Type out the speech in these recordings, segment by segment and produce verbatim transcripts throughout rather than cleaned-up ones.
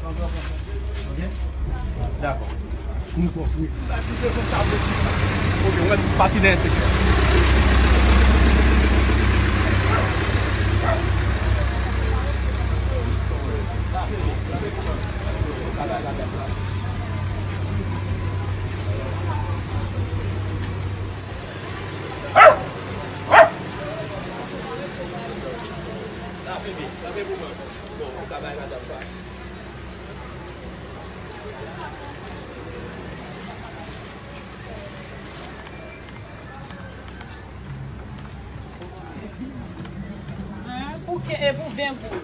Ok? Dakò. Ok, mwen pati dèyè enspektè. Pou ke, e pou ven goud.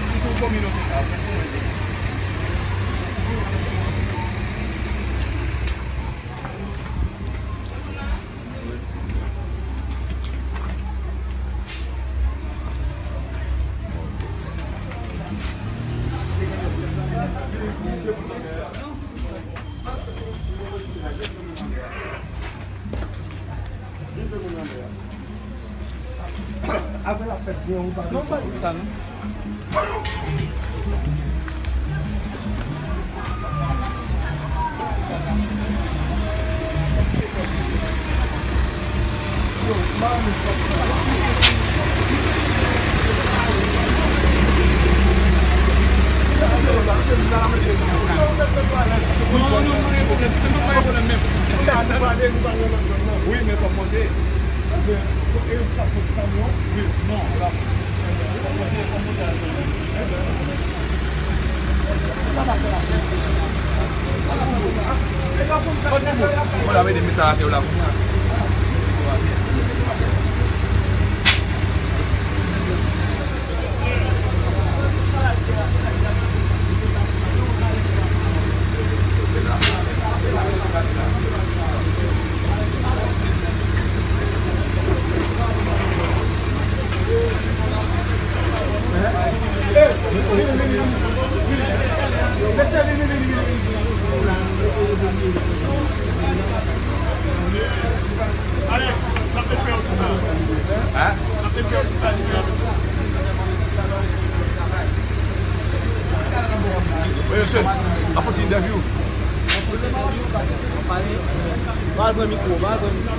Sitou kominote sa, Wi, men fòk monte. Wi, non, la. Mwen la mete met sa atè la. Alex, n ap met fè yo sou sa. Hein? N ap met fè yo sou sa, li fè. Wi, mesye, n ap fè yon ti entèvyou. Ba l pran mikwo, ba l pran mikwo.